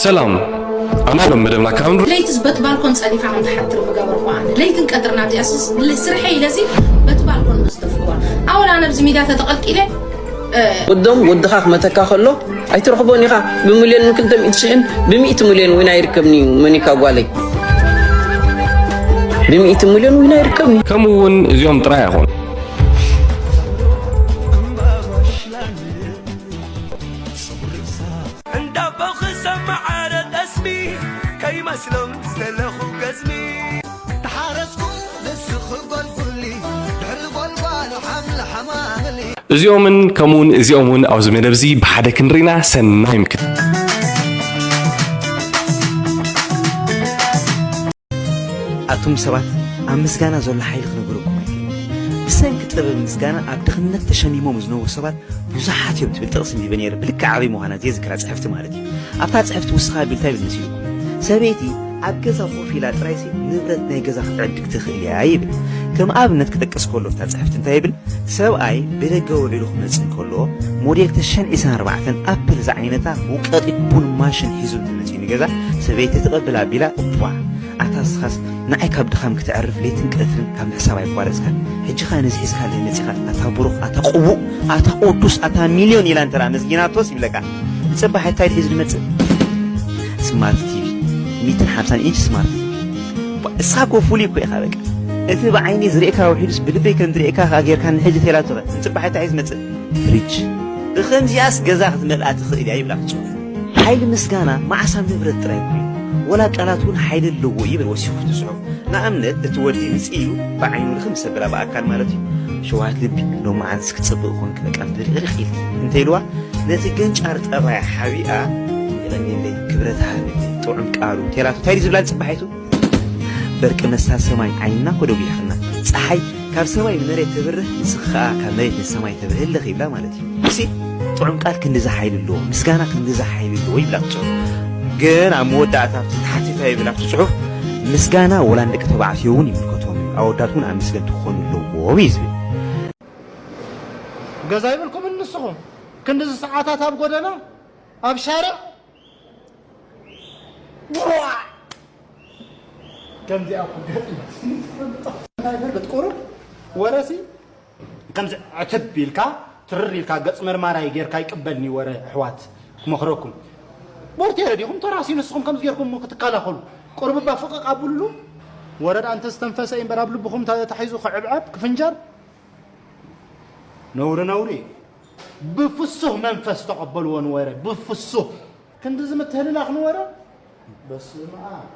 ሰላም፣ ኣና ሎም መደብና ካብ ንሩ- ለይትስ በት ባልኮን ጸዲፋ ከም ትሓትር ምገበርኩ ኣነ። ለይትን ቀትርን ኣብዚኣስ ስርሐ ኢለሲ በት ባልኮን ምስ ተፍኩዋ። ኣወላ ነብዚ ሚድያ ተተቐልቂለ፣ እ፣ ወዶም ወድኻ ክመተካ ከሎ ኣይትረኽቦን ኢኻ። ብሚልዮን ክልተ ሚእቲ ሽሕን ብሚእቲ ሚልዮን እውን ኣይርከብን እዩ። መኒካ ጓለይ ብሚእቲ ሚልዮን እውን ኣይርከብን እዩ። ከምኡ እውን እዚኦም ጥራይ ኣይኾኑ። እንዳቦ ክሰማዓረ ጠስሚ ከይመስሎም ዝተለኹ ገዝሚ ተሓረስኩ ንስኺ ጎልጉሊ ድሕሪ ጎልጓሉ ሓምሊ ሓማምሊ እዚኦምን ከምኡውን እዚኦም እውን ኣብዚ መደብ እዚ ብሓደ ክንርኢና ሰናይ ምክት ኣቱም ሰባት ኣብ ምስጋና ዘሎ ሓይሊ ክነግረኩም ኣይክእልን። ብሰንኪ ጥበብ ምስጋና ኣብ ድኽነት ተሸሚሞም ዝነብሩ ሰባት ብዙሓት እዮም ትብል ጥቕሲ ኣንቢበ ነይረ፣ ብልክዕ ኣበይ ምዃና ዘይዝክራ ጽሕፍቲ ማለት እዩ። ኣብታ ጽሕፍቲ ውስኻ ቢልታ ይብል መሲሉኩም። ሰበይቲ ኣብ ገዛ ኮፍ ኢላ ጥራይሲ ንብረት ናይ ገዛ ክትዕድግ ትኽእል እያ ይብል። ከም ኣብነት ክጠቅስ ከሎ ኣብታ ጽሕፍቲ እንታይ ይብል? ሰብኣይ ብደገ ውዒሉ ክመጽእ እንከሎ ሞዴል ተሽሕን ዕስራን ኣርባዕተን ኣፕል ዝዓይነታ ውቀጢት ቡን ማሽን ሒዙ እንተመጺኡ ንገዛ ሰበይቲ ትቕብል ኣቢላ እቧ ኣታ እስኻስ ንዓይ ካብ ድኻም ክተዕርፍ ለይትን ቀትርን ካብ ምሕሳብ ኣይቋረጽካን ሕጂ ኸኣ ነዚ ሒዝካለይ መጺኻ ኣታ ብሩኽ ኣታ ቅቡእ ኣታ ቅዱስ ኣታ ሚልዮን ኢላ እንተ ኣመስጊናቶስ ይብለካ ንጽባሕ እንታይ ሒዙ ዝመጽእ ስማርት ቲቪ ሚእትን ሓምሳን ኢንች ስማርት ቲቪ እስኻ እኮ ፍሉይ እኮ ኢኻ በቃ እቲ ብዓይኒ ዝርእየካ ውሒዱስ ብልበይ ከም ዝርእየካ ከኣ ጌርካ ንሕጂ ተላቶ ኸ ንጽባሕ እንታይ እዩ ዝመጽእ ፍሪጅ ብኸምዚኣስ ገዛ ክትመልኣ ትኽእል እያ ይብላ እቲ ጽሑፍ ሓይሊ ምስጋና መዓስ ኣብ ንብረት ጥራይ እኮ እዩ ወላ ቃላት እውን ሓይሊ ኣለዎ ይብል ወሲኹ እቲ ጽሑፍ ንኣብነት እቲ ወዲ ምጽእ ኢሉ ብዓይኑ ልኽም ምስ ኣበላ ብኣካል ማለት እዩ ሸውሃት ልቢ ሎመዓንስ ክትጽብቕ ኮንኪ በቃ ብርቕሪቕ ኢልኪ እንተ ኢልዋ ነቲ ገንጫር ጠባያ ሓቢኣ የቐንየለይ ክብረት ሃበለይ ጥዑም ቃሉ እንተ ኢላቶ እንታይ ድዩ ዝብላ ንጽባሒቱ በርቂ መስታል ሰማይ ዓይንና ኮደጒሕኽና ጸሓይ ካብ ሰማይ ንመሬት ተብርህ ንስኺ ኸኣ ካብ መሬት ንሰማይ ተብርህ ኣለኺ ይብላ ማለት እዩ። እሲ ጥዑም ቃል ክንድዚ ሓይሊ ኣለዎ፣ ምስጋና ክንድዚ ሓይሊ ኣለዎ ይብላ እቲ ጽሑፍ። ግን ኣብ መወዳእታ ኣብቲ ተሓቲቱ ይብል ኣብቲ ጽሑፍ ምስጋና ወላ ንደቂ ተባዕትዮ እውን ይምልከቶም እዩ፣ ኣወዳት እውን ኣመስገንቲ ክኾኑ ኣለዎም እዩ ዝብል። ገዛ ይብልኩምን ንስኹም ክንድዚ ሰዓታት ኣብ ጎደና ኣብ ሻርዕ ከምዚኣ እኮ ገጢማ ትፈልጥ ቁሩብ ወረሲ ከምዚ ዕትብ ኢልካ ትርር ኢልካ ገጽ መርማራይ ጌርካ ይቅበልኒ ወረ ኣሕዋት ክመኽረኩም ቦርቴረ ዲኹም ተራሲ ንስኹም ከምዚ ጌርኩም ክትከላኸሉ ቁርብባ ፍቕቕ ኣብሉሉ ወረዳ እንተ ዝተንፈሰ እምበር ኣብ ልብኹም ተታሒዙ ክዕብዐብ ክፍንጀር ነውሪ ነውሪ እዩ ብፍሱህ መንፈስ ተቐበልዎ ንወረ ብፍሱህ ክንድዚ ምትህልላኽ ንወረ በስመ ኣብ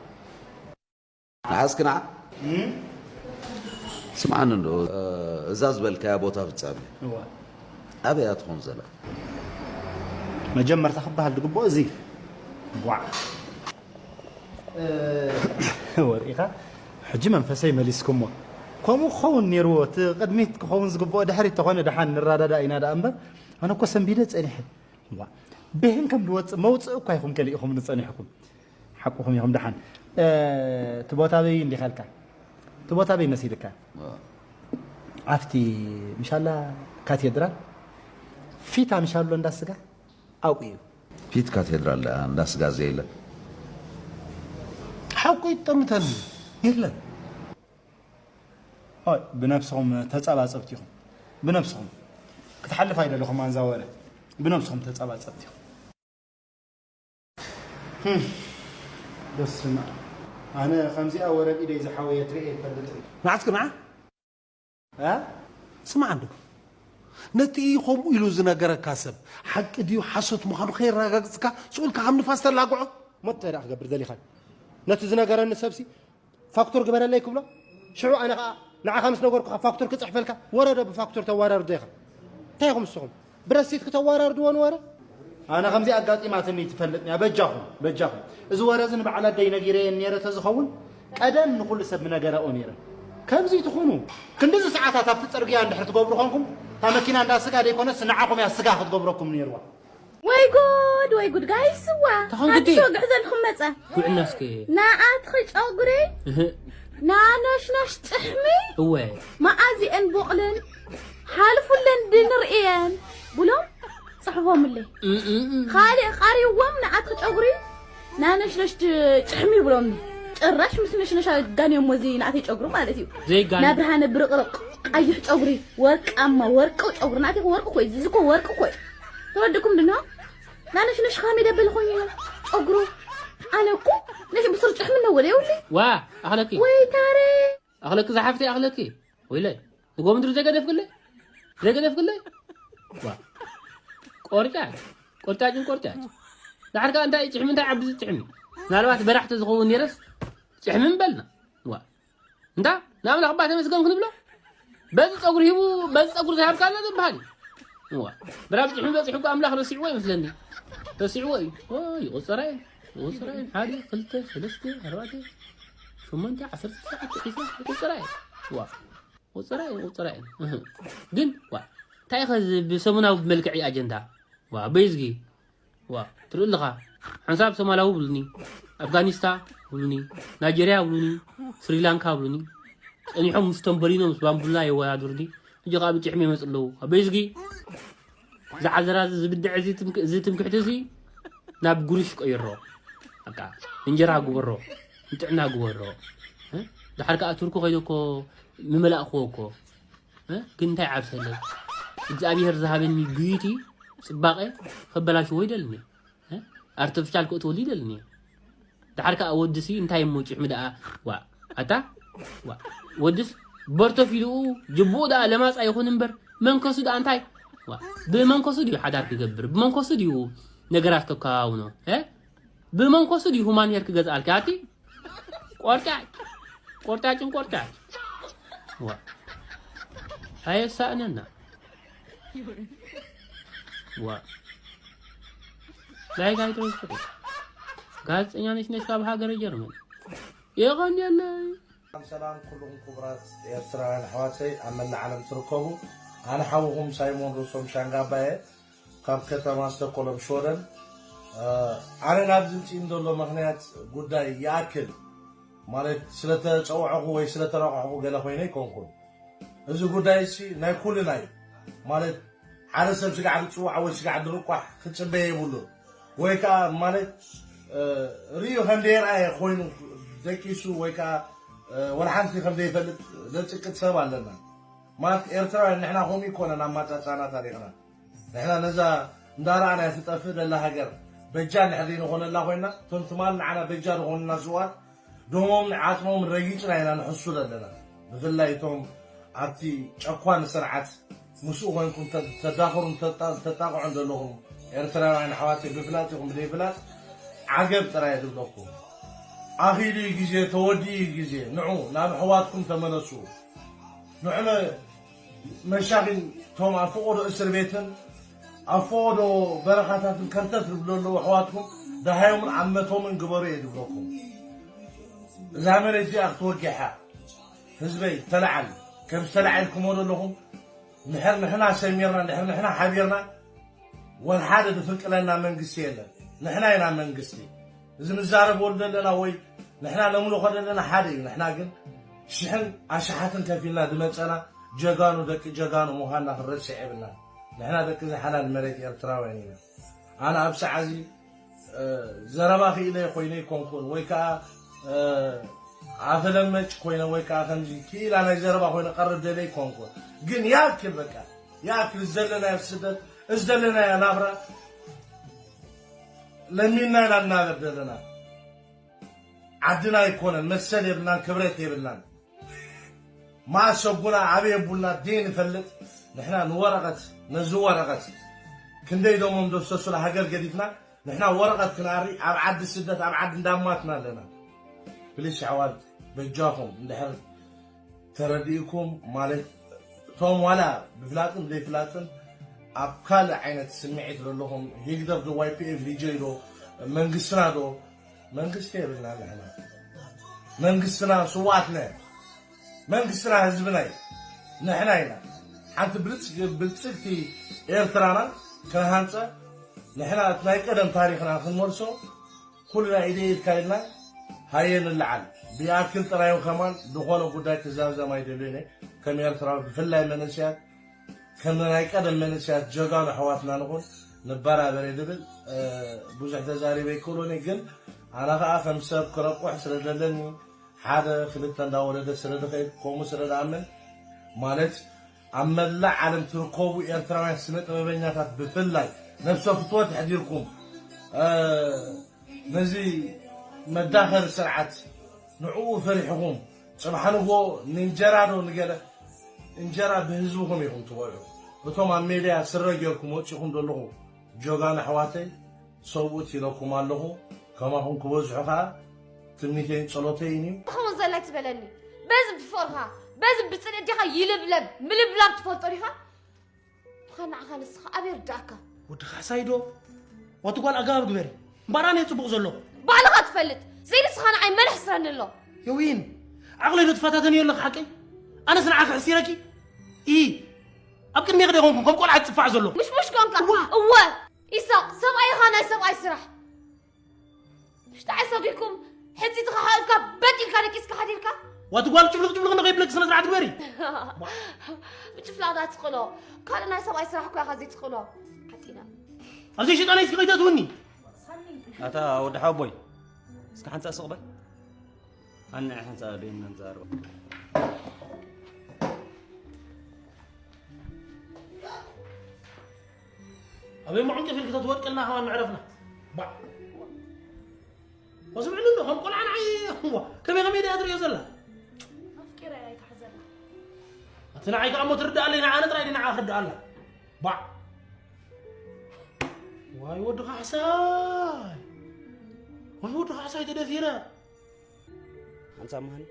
ንሓዝክና ስምዓኒ እንዶ እዛ ዝበልካያ ቦታ ፍጻሜ ኣበይ እያ ትኾን ዘላ መጀመርታ ክበሃል ዝግብኦ እዚ ጓዕ ወርኢኻ ሕጂ መንፈሰይ መሊስኩሞ ከምኡ ክኸውን ነይርዎ እቲ ቅድሚት ክኸውን ዝግብኦ ድሕሪት ተኾነ ደሓን ንረዳዳ ኢና ደኣ እምበር ኣነ እኮ ሰንቢደ ጸኒሐ ዋ ብህን ከም ዝወፅእ መውፅእ እኳ ኢኹም ከሊእኹም ንፀኒሕኩም ሓቁኹም ኢኹም ደሓን እቲ ቦታ በይ እንዲኻ ኢልካ እቲ ቦታ በይ መሲልካ ኣብቲ ምሻላ ካቴድራል ፊት ኣምሻሎ እንዳስጋ ኣብኡ እዩ ፊት ካቴድራል ደኣ እንዳስጋ ዘየለ ሓቁ ይጠምተኒ የለን ብነብስኹም ተፀባፀብቲ ኢኹም ብነብስኹም ክትሓልፍ ኣይደለኹም ኣንዛ ወረ ብነብስኹም ተፀባፀብቲ ኢኹም በስመ ኣነ ከምዚኣ ወረ ብኢደይ ዝሓወየት ርእየ ይፈልጥ እዩ ናትክና ስማዕ እንዶ ነቲ ከምኡ ኢሉ ዝነገረካ ሰብ ሓቂ ድዩ ሓሶት ምዃኑ ከየረጋግፅካ ስኡልካ ከም ንፋስ ተላግዖ እሞ እንታይ ደኣ ክገብር ደሊኻ ነቲ ዝነገረኒ ሰብሲ ፋክቱር ግበረለይ ክብሎ ሽዑ ኣነ ከዓ ንዓኻ ምስ ነገርኩኻ ፋክቱር ክፅሕፈልካ ወረ ዶ ብፋክቱር ተወራርዶ ኢኻ እንታይ ኢኹም ንስኹም ብረሲት ክተወራርድዎ ንወረ ኣነ ከምዚ ኣጋጢማትኒ ትፈልጥንያ በጃኹም በጃኹም እዚ ወረ እዚ ንበዓል ኣደይ ነጊረየን ነይረ ተዝኸውን ቀደም ንኹሉ ሰብ ምነገረኦ ነይረ ከምዚ ትኹኑ ክንድዚ ሰዓታት ኣብቲ ፅርግያ እንድሕር ትገብሩ ኾንኩም እታ መኪና እንዳ ስጋ ደይኮነስ ንዓኹም እያ ስጋ ክትገብረኩም ነይርዋ ወይ ጉድ ወይ ጉድ ጋይስዋ ተኾን ግዲ። ሓድሽ ወግዕ ዘልኩም መጸ ጉዕና እስኪ ንኣትኺ ጨጉሪ እህ ናኖሽኖሽ ጭሕሚ እወ መኣዚአን ቦቕልን ሓልፉለን ድንርእየን ብሎም ጽሕፎምለይ እም እም እም። ካልእ ቃሪዎም ንኣትኺ ጨጉሪ ናነሽነሽ ጭሕሚ ይብሎም። ጭራሽ ምስ ነሽነሽ ኣጋንዮሞ እዚ ናተይ ጨጉሪ ማለት እዩ። ዘይጋን። ናብርሃነ ብርቕርቕ ቀይሕ ጨጉሪ፣ ወርቃማ ወርቂ ጨጉሪ። ናተይ ወርቂ ኮይ፣ እዚ እኮ ወርቂ ኮይ። ተወድኩም ድኖ? ናነሽነሽ ካሜ ደበል ኮይኑ ጨጉሩ። ኣነ እኮ ነሽ ብስር ጭሕሚ ነው ወደ ይውሊ። ዋ ኣኽለኪ። ወይ ታረ። ኣኽለኪ ዝሓፍቲ ኣኽለኪ። ወይለ ንጎ ምድሪ ዘይገደፍክለይ? ዘይገደፍክለይ? ዋ። ቆርጫጭ። ቆርጫጭን ቆርጫጭ። ዳሕር ከኣ እንታይ ጭሕሚ፣ እንታይ ዓቢ ጭሕሚ? ምናልባት በራሕቲ ዝኸውን ነይረስ ጭሕሚ ምበልና። ዋ። እንታ ንኣምላኽ እባ ተመስገን ክንብሎ? በዚ ጸጉሪ ሂቡ፣ በዚ ጸጉሪ ዝሃብካና ዝበሃል እዩ። ዋ። ብራብ ጭሕሚ በጺሑ እኮ ኣምላኽ ረሲዕዎ ይመስለኒ። ረሲዕዎ እዩ። ኦ፣ ይቑጸራ እየ። ይቑጸራ እየ። ሓደ፣ ክልተ፣ ሰለስተ፣ ኣርባዕተ፣ ሸሞንተ፣ ዓሰርተ ትሽዓተ፣ ዒስራ፣ ይቑጸራ እየ። ዋ። ቁጽራ እዩ፣ ቁጽራ እዩ። እህ። ግን፣ ዋ፣ እንታይ ኢኸ እዚ ብሰሙናዊ መልክዕ እዩ ኣጀንዳ? ዋ፣ በይዝጊ። ዋ፣ ትርኢ ኣለኻ። ሓንሳብ ሶማላዊ ብሉኒ፣ ኣፍጋኒስታ ብሉኒ፣ ናይጀርያ ብሉኒ፣ ስሪላንካ ብሉኒ። ጸኒሖም ምስ ተምበሊኖ ምስ ባምቡላ የወዳድሩኒ። ሕጂ ኸኣ ብጭሕሚ ይመጹ ኣለዉ። በይዝጊ። ዝዓዘራ እዚ ዝብድዕ እዚ ትምክ-፣ እዚ ትምክሕቲ እዚ ናብ ጉርሽ ቀይሮ። በቃ እንጀራ ግበሮ፣ ንጥዕና ግበሮ። እ? ድሓር ከኣ ቱርኪ ከይደ እኮ ምመላእክዎ እኮ። እ? ግን እንታይ ዓብሰለይ? እግዚኣብሔር ዝሃበኒ ብዩቲ ጽባቐ ከበላሽዎ ይደልኒ። እ? ኣርቲፊሻል ክእትወሉ ይደልኒ። ድሓር ከኣ ወድሲ እንታይ እሞ ጭሕሚ ደኣ? ዋ፣ ኣታ? ዋ፣ ወድስ በርቶፊልኡ ጅቡኡ ደኣ ለማጻ ይኹን እምበር መንከሱ ደኣ እንታይ? ዋ፣ ብመንከሱ ድዩ ሓዳር ክገብር? ብመንከሱ ድዩ ነገራት ከከዋውኖ? እ? ብመንከሱ ድዩ ሁማን ሄር ክገዝኣልካ? ኣቲ? ቆርጫጭ፣ ቆርጫጭን ቆርጫጭ። ዋ። ኣየሳእነና። ዋ። ላይ ጋይ ትረስኩ። ጋዜጠኛ ነሽ ነሽ ካብ ሃገረ ጀርመን። የቐንየለይ። ሰላም ሰላም ኩሉኹም ክቡራት ኤርትራውያን ኣሕዋተይ ኣብ መላእ ዓለም ትርከቡ። ኣነ ሓውኹም ሳይሞን ሩሶም ሻንጋባየ ካብ ከተማ ስቶኮሎም ሽወደን። እ፣ ኣነ ናብዚ ምጽኢን ዘሎ ምኽንያት ጉዳይ ይኣክል ማለት ስለተጸውዐኹ ወይ ስለተራቋሕኩ ገለ ኮይነ ኣይኮንኩን። እዚ ጉዳይ እዚ ናይ ኩልና እዩ። ማለት ሓደ ሰብ ስጋዕ ክጽዋዕ ወይ ስጋዕ ድርቋሕ ክጽበየ የብሉን። ወይ ከኣ ማለት፣ እ፣ ርእዩ ከም ዘይረኣየ ኮይኑ ደቂሱ ወይ ከኣ፣ እ፣ ወላ ሓንቲ ከም ዘይፈልጥ ዘጽቅጥ ሰብ ኣለና። ማለት ኤርትራውያን ንሕና ከምኡ ኣይኮነን ኣማጻጽኣና ታሪኽና። ንሕና ነዛ እንዳረኣናያ ትጠፍእ ዘላ ሃገር በጃ እንድሕር ዘይንኾነላ ኮይና፣ እቶም ትማል ንዓና በጃ ዝኾኑና ስውኣት ደሞምን ዓጽሞምን ረጊጽና ኢና ንሕሱ ዘለና። ብፍላይ እቶም ኣብቲ ጨኳኒ ስርዓት ምስኡ ኮይንኩም ተ-፣ ተዳኽሩን ተጣ-፣ ተጣቕዑን ዘለኹም ኤርትራውያን ኣሕዋተይ፣ ብፍላጥ ይኹን ብዘይፍላጥ ዓገብ ጥራይ እየ ዝብለኩም። ኣኺሉ እዩ ግዜ፣ ተወዲኡ እዩ ግዜ። ንዑ ናብ ኣሕዋትኩም ተመለሱ። ንዑ ነ-፣ መሻኺን እቶም ኣብ ፈቐዶ እስር ቤትን ኣብ ፈቐዶ በረኻታትን ከርተት ዝብሉ ዘለዉ ኣሕዋትኩም ደሃዮምን ዓመቶምን ግበሩ እየ ዝብለኩም። እዛ መሬት እዚኣ ክትወግሕ እያ። ህዝበይ ተለዓል። ከም ዝተለዓልኩሞ ዘለኹም ንሕር ንሕና ሰሚርና፣ ንሕር ንሕና ሓቢርና፣ ወላ ሓደ ዝፍንቅለና መንግስቲ የለን። ንሕና ኢና መንግስቲ። እዚ ንዛረበሉ ዘለና ወይ ንሕና ነምልኾ ዘለና ሓደ እዩ። ንሕና ግን ሽሕን ኣሽሓትን ከፊልና ዝመጸና ጀጋኑ፣ ደቂ ጀጋኑ ምዃንና ክንረስዕ የብልና። ንሕና ደቂ እዚ ሓላል መሬት ኤርትራውያን ኢና። ኣነ ኣብ ሰዓዚ፣ እ፣ ዘረባ ክኢለ ኮይነ ኣይኮንኩን፣ ወይ ከኣ፣ እ፣ ኣፈለመጭ ኮይነ፣ ወይ ከኣ ከምዚ ክኢላ ናይ ዘረባ ኮይነ ቀርብ ደለ ኣይኮንኩን። ግን ያክል በቃ፣ ያክል ዘለናዮ ስደት፣ እዚ ዘለናዮ ናብራ ለሚንና ኢና እናበር ዘለና። ዓድና ኣይኮነን፣ መሰል የብልናን፣ ክብረት የብልናን። መኣስ ሰጉና ኣበይ የቡልና ደይ ንፈልጥ። ንሕና ንወረቐት፣ ነዚ ወረቐት ክንደይ ደሞም ዘፍሰሱላ ሃገር ገዲፍና፣ ንሕና ወረቐት ክንኣሪ ኣብ ዓዲ ስደት፣ ኣብ ዓዲ እንዳማትና ኣለና። ፕሊስ ኣሕዋት፣ በጃኹም እንድሕር ተረዲእኩም፣ ማለት እቶም ዋላ ብፍላጥን ዘይፍላጥን ኣብ ካልእ ዓይነት ስምዒት ዘለኹም፣ ሂግደፍ ዶ ዋይ ፒ ኤፍ ቪ ጀይ ዶ መንግስትና ዶ፣ መንግስቲ የብልና ንሕና። መንግስትና ስውኣትና እዩ። መንግስትና ህዝብና እዩ። ንሕና ኢና። ሓንቲ ብልጽ-፣ ብልጽግቲ ኤርትራና ክንሃንጸ፣ ንሕና እቲ ናይ ቀደም ታሪኽና ክንመልሶ፣ ኩልና ኢደ ኢድካ ኢልና ሃየ ንለዓል። ብኣክል ጥራይ ከማን ዝኾነ ጉዳይ ክዛዘም ኣይደልዮን እየ። ከም ኤርትራዊ ብፍላይ መንእሰያት፣ ከም ናይ ቀደም መንእሰያት ጀጋኑ ኣሕዋትና ንኹን፣ ንበራበር እየ ዝብል። እ፣ ብዙሕ ተዛሪበ ኣይክእሎን እየ፣ ግን ኣነ ኸኣ ከም ሰብ ክረቁሕ ስለ ዘለኒ ሓደ ክልተ እንዳወለደ ስለ ዝኸይድ ከምኡ ስለ ዝኣምን ማለት ኣብ መላእ ዓለም ትርከቡ ኤርትራውያን ስነ ጥበበኛታት ብፍላይ ነብሰ ፍትወት ኣሕዲርኩም ነዚ መዳኸሪ ስርዓት ንዕኡ ፈሪሕኹም ጽባሕ ንግሆ ንእንጀራ ዶ ንገለ እንጀራ ብህዝብኹም ኢኹም ትበልዑ። እቶም ኣብ ሜድያ ስረ ጌርኩም ወጺኹም ዘለኹ ጆጋን ኣሕዋተይ ሰብኡት ኢለኩም ኣለኹ። ከማኹም ክበዝሑ ኸኣ ትምኒተይን ጸሎተይን እዩ። ትኸውን ዘላ ትበለኒ በዚ ብፍቕርኻ በዚ ብፅልእ ዲኻ ይልብለብ ምልብላብ ትፈልጦ ዲኻ? ብኻ ንዓኻ ንስኻ ኣበይ ርዳእካ? ወዲ ካሕሳይ ዶ? ዋቲ ጓል ኣገባብ ግበሪ እምባር ኣነ ጽቡቕ ዘሎ ባዕልኻ ትፈልጥ ዘይንስኻ ንዓይ መን ኣሕስረኒ ኣሎ? የዊን ዓቕለይ ዶ ትፈታተንዮ ኣለኻ ሓቀይ ኣነስ ንዓኺ ሕሲረኪ ኢ ኣብ ቅድሜ ክደ ኮንኩም ከም ቆልዓ ትጽፋዕ ዘሎ ምሽሙሽ ኮንካ እወ ኢሳቕ ሰብኣይ ኢኻ ናይ ሰብኣይ ስራሕ ሽጣ ሰጒኩም ሕጺትኻ ሓእዝካ በጥ ኢልካ ደቂስካ ሓዲርካ ዋቲ ጓል ጭፍልቕ ጭፍልቕ ንኸይብለኪ ስነ ስርዓት ግበሪ ብጭፍላቕ ዳ ትኽእሎ ካልእ ናይ ሰብኣይ ስራሕ እኮ ኢኻ ዘይትኽእሎ ሓጢና ኣብዚ ሽጣን እስኪ ከይተትውኒ ኣታ ወዲ ሓቦይ እስኪ ሓንፃእ ስቕ በል ኣነ ሓንፃእ ደይና ንዛረባ ኣበይ መዑንቅፍ ኢልኪ ተትወድቅልና ከማን መዕረፍና ባዕ ወስምዕኒ እንዶ ከም ቆልዓ ንዓይ እዋ ከመይ ከመይ ድያ ትርእዮ ዘላ ኣፍቂረ ኣይትሓዘላ እቲ ንዓይ ከኣ እሞ ትርዳኣለይ ንዓነ ጥራይ ድንዓ ክርዳኣላ ባዕ ዋይ ወዲ ካሕሳይ ዋይ ወዲ ካሕሳይ ተደፊረ ሓንሳብ መሃኒ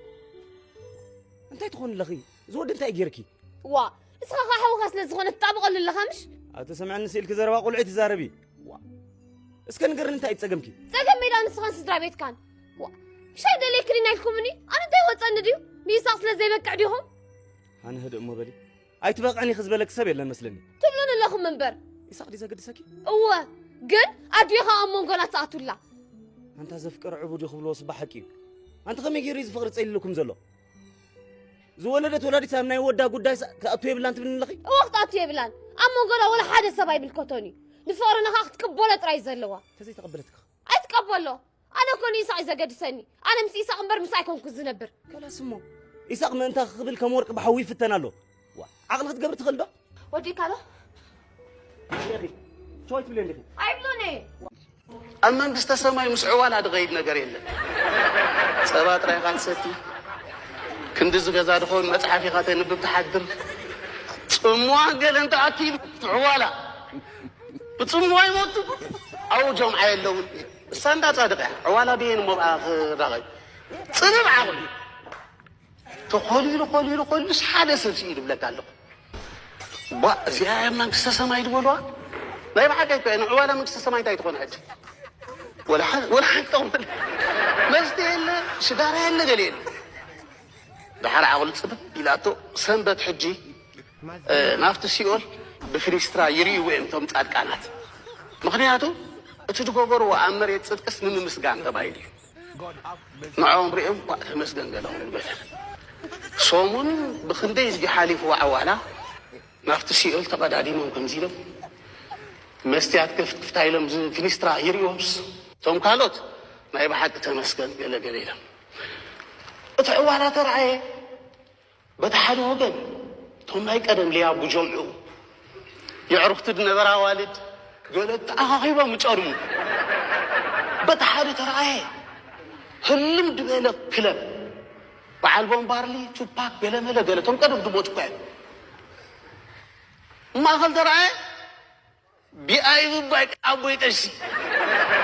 እንታይ ትኾኒ ኣለኺ እዚ ወዲ እንታይ ገይርኪ ዋ ንስኻ ኸዓ ሓውኻ ስለ ዝኾነ ትጣብቐሉ ኣለኻ ምሽ? ኣቲ ስምዕኒ ስኢልኪ ዘረባ ቁልዒ ትዛረቢ። ዋ እስከ ንገርኒ እንታይ እዩ ጸገምኪ? ጸገመይ ደኣ ንስኻን ስድራ ቤትካን። ዋ ምሽ ኣይደልየክን ኢና ኢልኩምኒ ኣነ እንታይ ይወጸኒ ድዩ? ንይስሐቅ ስለ ዘይበቅዕ ዲኹም? ኣነ ህድእ እሞ በሊ ኣይትበቕዕን ኢኺ ዝበለኪ ሰብ የለን መስለኒ። ትብሉኒ ኣለኹም እምበር። ይስሐቅ ድዩ ዘገድሰኪ? እወ ግን ኣዲኻ ኣብ መንጎና ትኣቱላ። ኣንታ ዘፍቅር ዕቡድ እዩ ክብልዎስ እባ ሓቂ እዩ። ኣንቲ ከመይ ገይሩ እዩ እዚ ፍቕሪ ጸሊሉኩም ዘሎ? ዝወለደት ወላዲት ኣብ ናይ ወዳ ጉዳይ ክኣቱ የብላን ትብልኒ ኣለኺ? እወ ክትኣቱ የብላን። ኣብ መንጎና ወላ ሓደ ሰብ ኣይምልከቶን እዩ። ንፍቕርና ኸኣ ክትቅበሎ ጥራይ እዩ ዘለዋ። ተዘይተቐበለትካ? ኣይትቀበሎ። ኣነ እኮ ንኢሳቕ እዩ ዘገድሰኒ። ኣነ ምስ ኢሳቕ እምበር ምስ ኣይኮንኩ ዝነብር። ከላስ እሞ ኢሳቕ ምእንታ ክብል ከም ወርቂ ብሓዊ ይፍተን ኣሎ። ዋ ዓቕሊ ክትገብር ትኽእል ዶ? ወዲእካ ዶ? ቸዋይ ትብሊ እንዲኺ? ኣይብሎን እየ። ኣብ መንግስተ ሰማይ ምስ ዕዋላ ድኸይድ ነገር የለን። ጸባ ጥራይ ኢኻ ትሰቲ። ክንድዚ ገዛ ድኾን መጽሓፍ ኢኻ ተንብብ ትሓድር። ጽምዋ ገለ እንተኣኪሉ ዕዋላ ብጽምዋ ይሞቱ። ኣብኡ ጀምዓ የለውን። እሳ እንዳ ጻድቕ እያ። ዕዋላ ብየን እሞ ብኣ ክራኸብ። ጽብብ ዓቕሊ። ተኾሊሉ ኾሊሉ ኾሊሉስ ሓደ ሰብ ስኢሉ ይብለካ ኣለኹ። ቧእ እዚኣ እያ መንግስተ ሰማይ ዝበልዋ? ናይ ብሓቂ ኣይኮ ንዕዋላ መንግስተ ሰማይ እንታይ ትኾን ሕጂ? ወላ ሓንቲ ጠቕመል መስተ የለ ሽጋራ የለ ገለ የለ። ድሓር ዓቕሉ ፅብብ ኢላቶ ሰንበት ሕጂ ናብቲ ሲኦል ብፍሊስትራ ይርእይዎ እዮም እቶም ፃድቃናት። ምኽንያቱ እቲ ዝገበርዎ ኣብ መሬት ፅድቅስ ንምምስጋን ተባሂሉ እዩ። ንዕኦም ሪኦም ኳዕ ተመስገን ገለ ክብሉ በለ። ሰሙን ብኽንደይ እዚ ሓሊፍዋ ዕዋላ ናብቲ ሲኦል ተቐዳዲሞም ከምዚ ኢሎም መስትያት ከፍትፍታ ኢሎም እዚ ፊኒስትራ ይሪኦምስ እቶም ካልኦት ናይ ብሓቂ ተመስገን ገለ ገለ ኢሎም እቲ ዕዋላ ተረኣየ። በቲ ሓደ ወገን እቶም ናይ ቀደም ሊያቡ ጀምዑ የዕሩኽቲ ዝነበራ ኣዋልድ ገለ ተኣኻኺቦም ይጨርሙ። በቲ ሓደ ተረኣየ ህልም ዝበለ ክለብ በዓል ቦምባርሊ ቱፓክ ገለመለ ገለ እቶም ቀደም ዝሞቱ እኳ እዮም። ማእኸል ተረኣየ ቢኣይ ምባይ ኣቦይ ቀሺ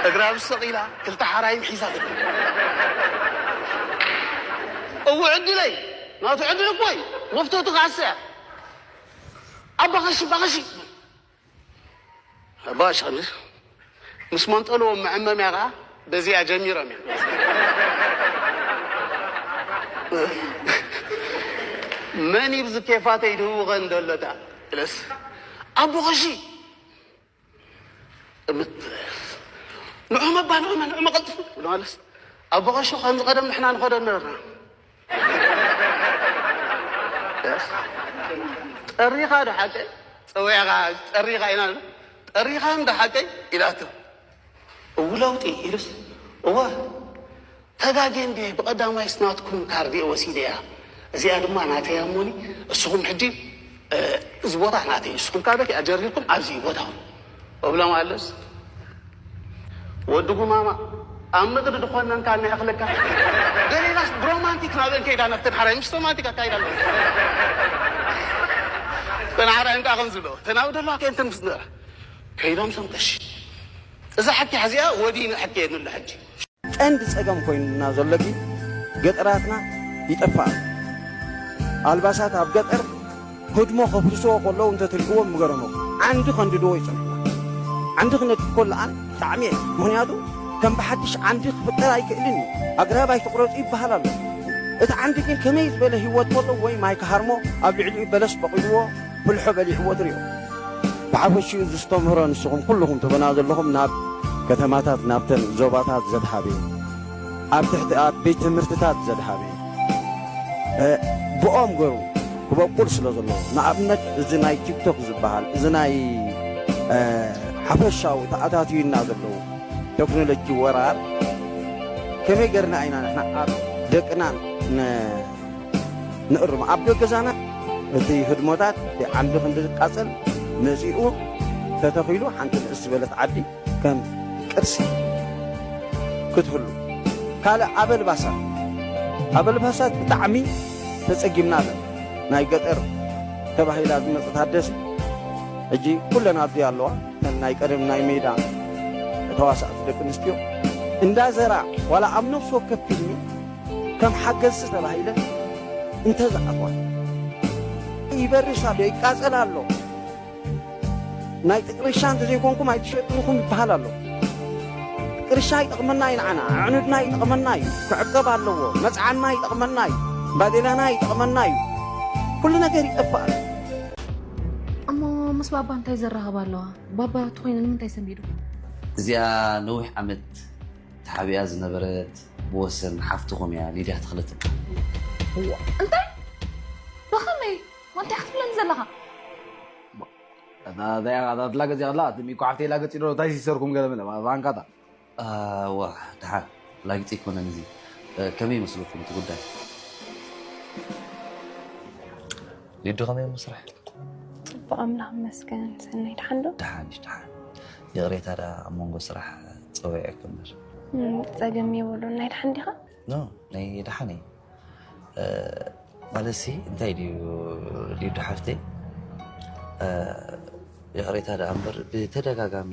እግራ ምስ ሰቒላ ክልተ ሓራይም ሒዛ ትብል። እው ዕድለይ ናቱ ዕድል እኮ እዩ መፍቶ ትኻሰ ኣባኸሺ ባኸሺ ኣባሻ ምስ መንጠልዎም መዐመምያ ከዓ በዚኣ ጀሚሮም እዮም መን ይብዚ ኬፋተይ ድህውኸን ደሎታ ኢለስ ኣቦኸሺ ንዑ መባ ንዑ ንዑ መቐልጥፉ ብለማለስ ኣቦኸሺ ከምዚ ቀደም ንሕና ንኸዶ ነበርና ጠሪኻ ዶ ሓቀይ ፀዊዕኻ ጠሪኻ ኢና ጠሪኻ እንዶ ሓቀይ ኢላቶ እው ለውጢ ኢሉስ እዋ ተጋጌ እንዴ ብቐዳማይ ስናትኩም ካርድ እየ ወሲደያ። እዚኣ ድማ ናተይ ኣሞኒ። እስኹም ሕጂ እዚ ቦታ ናተይ፣ እስኹም ካበክ ኣጀሪርኩም ኣብዚ ቦታኹም እብሎም ኣለስ። ወዲ ጉማማ ኣብ ምድሪ ድኾነንካ ናይ ኣኽለካ። ገሌናስ ብሮማንቲክ ናብአን ከይዳ ነፍትን ሓራይ ምስ ሮማንቲክ ኣካይዳ ኣሎ። ተናሓራይ እንካ ከም ዝብሎ ተናብ ደለዋ ከንትን ምስ ነበራ ከይዶም ሰምተሽ እዛ ሓቂ ሓዚኣ ወዲኑ ሕቂ የድንሎ ሕጂ። ቀንዲ ጸገም ኮይኑና ዘሎ ግን ገጠራትና ይጠፍእ ኣሎ። ኣልባሳት ኣብ ገጠር ህድሞ ከፍርስዎ ከለዉ እንተትርእይዎም ምገረመኩም። ዓንዲ ከንድድዎ ይጸንሑና። ዓንዲ ክነድፍ ከሎ ኣነ ብጣዕሚ እየ። ምኽንያቱ ከም ብሓድሽ ዓንዲ ክፍጠር ኣይክእልን እዩ። ኣግራብ ኣይትቑረጹ ይበሃል ኣሎ። እቲ ዓንዲ ግን ከመይ ዝበለ ህይወት ከሎ ወይ ማይ ክሃርሞ ኣብ ልዕሊኡ በለስ በቑልዎ ፍልሖ በሊዕዎ ትሪኦ። ብሓፈሽኡ ዘስተምህሮ ንስኹም ኩልኹም ትብና ዘለኹም ናብ ከተማታት ናብተን ዞባታት ዘድሃበ እዩ። ኣብ ትሕቲ ኣብ ቤት ትምህርትታት ዘድሃበ እዩ። ብኦም ገሩ ክበቁል ስለ ዘለዎ ንኣብነት እዚ ናይ ቲክቶክ ዝበሃል እዚ ናይ ሓፈሻዊ ተኣታትዩና ዘለዉ ቴክኖሎጂ ወራር ከመይ ገርና ኢና ንሕና ኣብ ደቅና ንእርሞ ኣብ ገገዛና እቲ ህድሞታት ዓንዲ ክንዲ ዝቃጸል መጺኡ ተተኺሉ ሓንቲ ንእስ ዝበለት ዓዲ ከም ቅርሲ ክትህሉ ካልእ ኣበልባሳት ኣበልባሳት ብጣዕሚ ተጸጊምና ኣሎ ናይ ገጠር ተባሂላ ዝመጸት ኣደሲ ሕጂ ኩለን ኣብዚ ኣለዋ እተን ናይ ቀደም ናይ ሜዳ ተዋሳእቲ ደቂ ኣንስትዮ እንዳዘራ ዋላ ኣብ ነፍሲ ወከፍ ፊልሚ ከም ሓገዝቲ ተባሂለን እንተዝኣትዋ ይበርስ ኣሎ ይቃጸል ኣሎ ናይ ጥቅርሻ እንተዘይኮንኩም ኣይትሸጥንኹም ይበሃል ኣሎ ቅርሻ ይጠቕመና እዩ ንዓና ኣዕኑድና ይጠቕመና እዩ ክዕቀብ ኣለዎ መፅዓና ይጠቕመና እዩ ባዴላና ይጠቕመና እዩ ኩሉ ነገር ይጠፍእ ኣሎ እሞ ምስ ባባ እንታይ ዘራኽብ ኣለዋ? ባባ ትኾይነ ንምንታይ ሰንቢዱ? እዚኣ ነዊሕ ዓመት ተሓቢኣ ዝነበረት ብወሰን ሓፍትኹም እያ ሊድያ ተኽለ ትበሃል። እንታይ? ብኸመይ? እንታይ ክትብለኒ ዘለኻ? እታ እዚኣ እታ ትላገጽ እያ ከላ እቲ ሚኮ ሓፍተይ ላገጽ ኢሎ እንታይ ሲሰርኩም ገለ መለ ባንካታ። ዋ ደሓን ላግጺ ኣይኮነን እዚ ከመይ ይመስለኩም እቲ ጉዳይ? ሊዱ ከመይ እሞ ስራሕ? ጽቡቕ ኣምላኽ ይመስገን ሰናይ ደሓን ዶ? ደሓን እዩ ደሓን። ይቕሬታ ደኣ ኣብ መንጎ ስራሕ ጸዊዐኪ እምበር። ጸገም የብሉን ናይ ደሓን ዲኻ? ኖ ናይ ደሓን እየ። ማለትሲ እንታይ ድዩ ሊዱ ሓፍተይ ይቕሬታ ደኣ እምበር ብተደጋጋሚ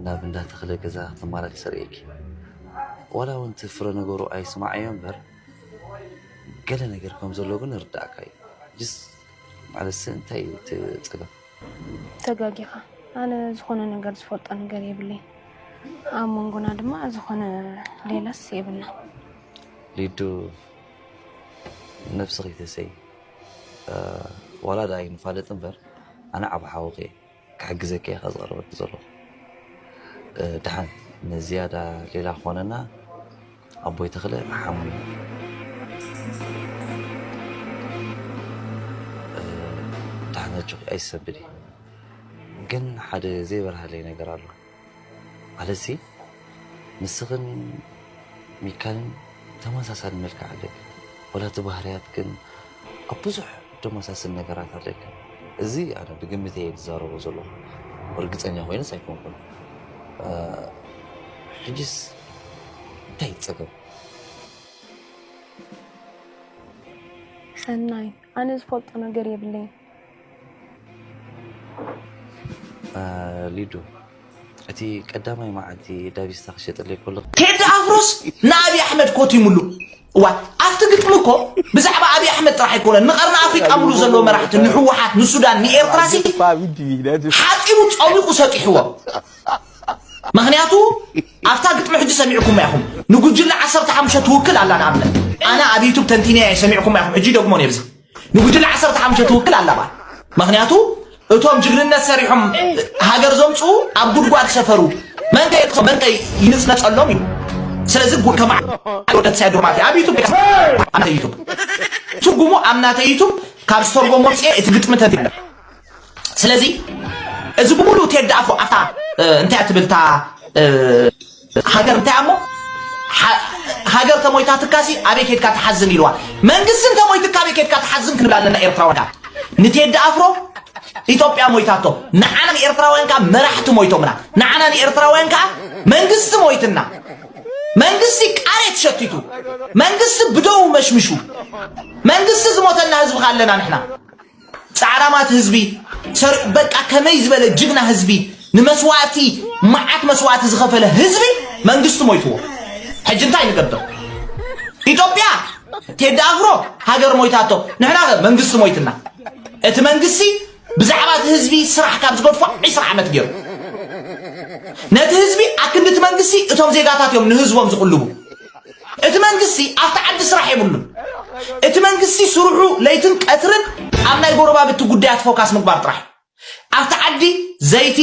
ናብ እንዳ ተኽለ ገዛ ክትመላለሲ እርእየኪ። ዋላ እውን እቲ ፍረ ነገሩ ኣይስማዓዮ እምበር ገለ ነገር ከም ዘሎ ግን እርድኣካ እዩ። ጅስ ማለትሲ እንታይ እዩ እቲ ጸገም? ተጋጊኻ። ኣነ ዝኾነ ነገር ዝፈልጦ ነገር የብለይን። ኣብ መንጎና ድማ ዝኾነ ሌላስ የብልናን። ሊዱ ነብስኺ ተሰይ ዋላ ደኣ ኣይንፋለጥ እምበር ኣነ ዓቢ ሓውኺ እየ። ክሕግዘኪ እየ ዝቐርበኪ ዘለኹ። ደሓን ንዝያዳ ሌላ ክኾነና ኣቦይ ተኽለ ሓሙይ ደሓን ኣጆኺ ኣይትሰንብዲ። ግን ሓደ ዘይበርሃለይ ነገር ኣሎ። ማለትሲ ንስኽን ሚካልን ተመሳሳሊ መልክዕ ኣለክን። ዋላ እቲ ባህርያትክን ኣብ ብዙሕ ደመሳስል ነገራት ኣለክን። እዚ ኣነ ብግምት እየ ዝዛረቦ ዘለኹ። ርግጸኛ ኮይነስ ኣይኮንኩን። ሕጂስ እንታይ እዩ ጸገም? ሰናይ፣ ኣነ ዝፈልጦ ነገር የብለይን። ሊዱ፣ እቲ ቀዳማይ መዓልቲ ዳቢስታ ክሸጠለይ ከሎ። ቴዲ ኣፍሮስ ንኣብይ ኣሕመድ ኮቲሙሉ። እዋ ኣብቲ ግጥሚ እኮ ብዛዕባ ኣብይ ኣሕመድ ጥራሕ ኣይኮነን ንቐርኒ ኣፍሪቃ ሙሉእ ዘለዎ መራሕቲ ንህወሓት ንሱዳን ንኤርትራ ሲ ሓፂቡ ፀዊቑ ሰጢሕዎ። ምኽንያቱ ኣብታ ግጥሚ ሕጂ ሰሚዕኩማ ኢኹም ንጉጅለ ዓሰርተ ሓሙሽተ ትውክል ኣላ ንኣብነት ኣነ ኣብ ዩቱብ ተንቲነ እየ ሰሚዕኩማ ኢኹም ሕጂ ይደግሞ ነብዚ ንጉጅለ ዓሰርተ ሓሙሽተ ትውክል ኣላ ባል ምኽንያቱ እቶም ጅግንነት ሰሪሖም ሃገር ዘምፅኡ ኣብ ጉድጓድ ሰፈሩ መን ከ መን ከ ይንፅነፀሎም እዩ ስለዚ ከማወደት ሳይዶ ማለት ኣብ ዩቱብ ኣነ ዩቱብ ትርጉሙ ኣብ ናተ ዩቱብ ካብ ዝተርጎሞ ፅኤ እቲ ግጥሚ ተንቲነ ስለዚ እዚ ብሙሉ ቴዲ ኣፎ ኣብታ እንታይ ትብል እታ ሃገር እንታይ እሞ ሃ- ሃገር ተሞይታትካሲ ኣበይ ኬድካ ትሓዝን ኢልዋ። መንግስቲ እንተሞይትካ ኣበይ ኬድካ ትሓዝን ክንብል ኣለና ኤርትራውያን። ንቴዲ ኣፍሮ ኢትዮጵያ ሞይታቶ፣ ንዓና ንኤርትራውያን ከዓ መራሕቲ ሞይቶምና፣ ንዓና ንኤርትራውያን ከዓ መንግስቲ ሞይትና። መንግስቲ ቃሬት ሸቲቱ፣ መንግስቲ ብደው መሽምሹ። መንግስቲ ዝሞተና ህዝቢ ካለና ንሕና ጻዕራማት ህዝቢ ሰር- በቃ ከመይ ዝበለ ጅግና ህዝቢ፣ ንመስዋእቲ፣ መዓት መስዋእቲ ዝኸፈለ ህዝቢ መንግስቲ ሞይትዎ። ሕጂ እንታይ ንገብር? ኢትዮጵያ ቴዲ ኣፍሮ ሃገር ሞይታቶ፣ ንሕና ከ መንግስቲ ሞይትና። እቲ መንግስቲ ብዛዕባ እቲ ህዝቢ ስራሕ ካብ ዝገድፎ ዒስራ ዓመት ገይሩ። ነቲ ህዝቢ ኣክንዲ እቲ መንግስቲ እቶም ዜጋታት እዮም ንህዝቦም ዝቕልቡ። እቲ መንግስቲ ኣብቲ ዓዲ ስራሕ የብሉን። እቲ መንግስቲ ስርሑ ለይትን ቀትርን ኣብ ናይ ጎረባብቲ ጉዳያት ፎካስ ምግባር ጥራሕ። ኣብቲ ዓዲ ዘይቲ፣